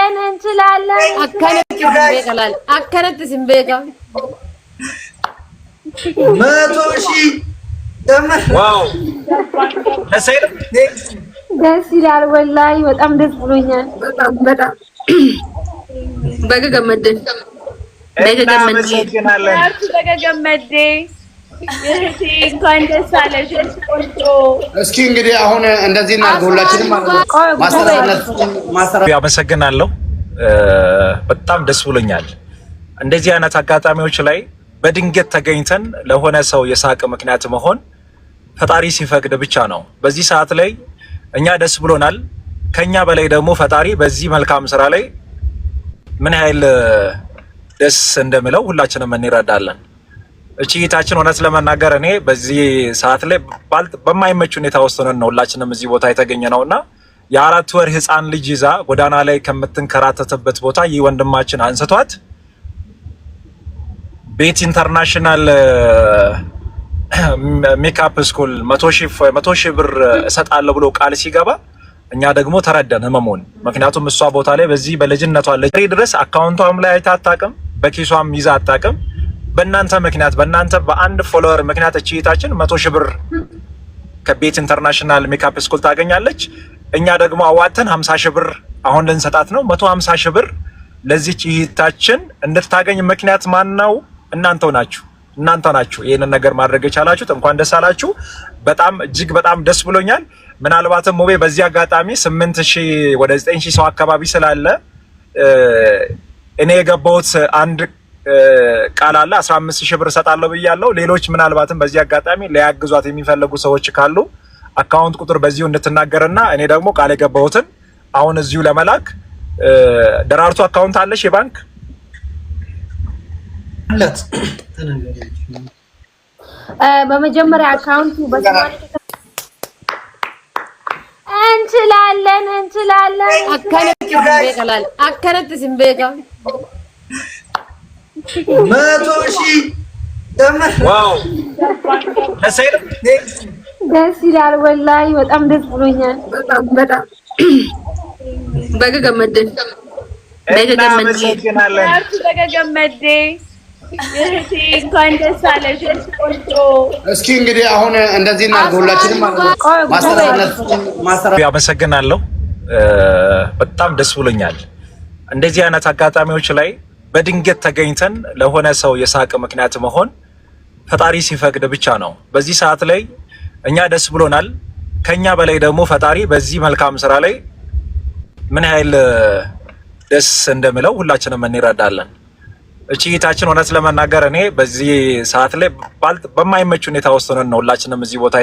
እንችላለን። Akkanatti isin beeka laal. Akkanatti isin beeka. 100,000 ደምር። Wow፣ ደስ አይልም? ደስ ይላል። ወላሂ በጣም ደስ ብሎኛል። በጣም በጣም baga gammaddan. Baga gammaddan. እናመሰግናለን። Baga gammadde እህቴ፣ እንኳን ደስ አለሽ ቆንጆ። እስኪ እንግዲህ አሁን እንደዚህ እናድርግ፣ ሁላችንም ማለት ነው። ማስተላለፍ አመሰግናለሁ። በጣም ደስ ብሎኛል። እንደዚህ አይነት አጋጣሚዎች ላይ በድንገት ተገኝተን ለሆነ ሰው የሳቅ ምክንያት መሆን ፈጣሪ ሲፈቅድ ብቻ ነው። በዚህ ሰዓት ላይ እኛ ደስ ብሎናል። ከኛ በላይ ደግሞ ፈጣሪ በዚህ መልካም ስራ ላይ ምን ያህል ደስ እንደሚለው ሁላችንም እንረዳለን። እቺ እህታችን እውነት ለመናገር እኔ በዚህ ሰዓት ላይ በማይመች ሁኔታ ውስጥ ሆነን ነው ሁላችንም እዚህ ቦታ የተገኘ ነውና የ4 ወር ህፃን ልጅ ይዛ ጎዳና ላይ ከምትንከራተትበት ቦታ ይህ ወንድማችን አንስቷት ቤት International Makeup School 100,000 ብር እሰጣለሁ ብሎ ቃል ሲገባ እኛ ደግሞ ተረዳን ህመሙን። ምክንያቱም እሷ ቦታ ላይ በዚህ በልጅነቷ ልጅ ድረስ account ቷም ላይ አይታ አታውቅም፣ በኪሷም ይዛ አታውቅም። በእናንተ ምክንያት፣ በእናንተ በአንድ follower ምክንያት እቺ እህታችን 100,000 ብር ከቤት International Makeup School ታገኛለች። እኛ ደግሞ አዋተን 50,000 ብር አሁን ልንሰጣት ነው። 150,000 ብር ለዚች እህታችን እንድታገኝ ምክንያት ማን ነው? እናንተው ናችሁ። እናንተ ናችሁ ይህንን ነገር ማድረግ የቻላችሁት። እንኳን ደስ አላችሁ። በጣም እጅግ በጣም ደስ ብሎኛል። ምናልባትም ሙቤ በዚህ አጋጣሚ 8,000 ወደ 9,000 ሰው አካባቢ ስላለ እኔ የገባሁት አንድ ቃል አለ፣ 15,000 ብር እሰጣለሁ ብያለሁ። ሌሎች ምናልባትም በዚህ አጋጣሚ ሊያግዟት የሚፈልጉ ሰዎች ካሉ account ቁጥር በዚሁ እንድትናገርና እኔ ደግሞ ቃል የገባሁትን አሁን እዚሁ ለመላክ። ደራርቱ account አለሽ የባንክ? አላት። በመጀመሪያ account ኡ በስሟ እንችላለን እንችላለን። Akkanatti isin beeka laal. Akkanatti isin beeka. 100,000 ደምር። Wow፣ ደስ አይልም? ደስ ይላል። ወላሂ በጣም ደስ ብሎኛል። በጣም በጣም baga gammaddan. Baga gammaddan. እናመሰግናለን። Baga gammadde እህቴ፣ እንኳን ደስ አለሽ ቆንጆ። እስኪ እንግዲህ አሁን እንደዚህ እናድርግ፣ ሁላችንም ማለት ነው። ማስተላለፍ አመሰግናለሁ። በጣም ደስ ብሎኛል። እንደዚህ አይነት አጋጣሚዎች ላይ በድንገት ተገኝተን ለሆነ ሰው የሳቅ ምክንያት መሆን ፈጣሪ ሲፈቅድ ብቻ ነው። በዚህ ሰዓት ላይ እኛ ደስ ብሎናል። ከኛ በላይ ደግሞ ፈጣሪ በዚህ መልካም ስራ ላይ ምን ያህል ደስ እንደሚለው ሁላችንም እንረዳለን። እቺ እህታችን እውነት ለመናገር እኔ በዚህ ሰዓት ላይ በማይመች ሁኔታ ውስጥ ሆነን ነው ሁላችንም እዚህ ቦታ።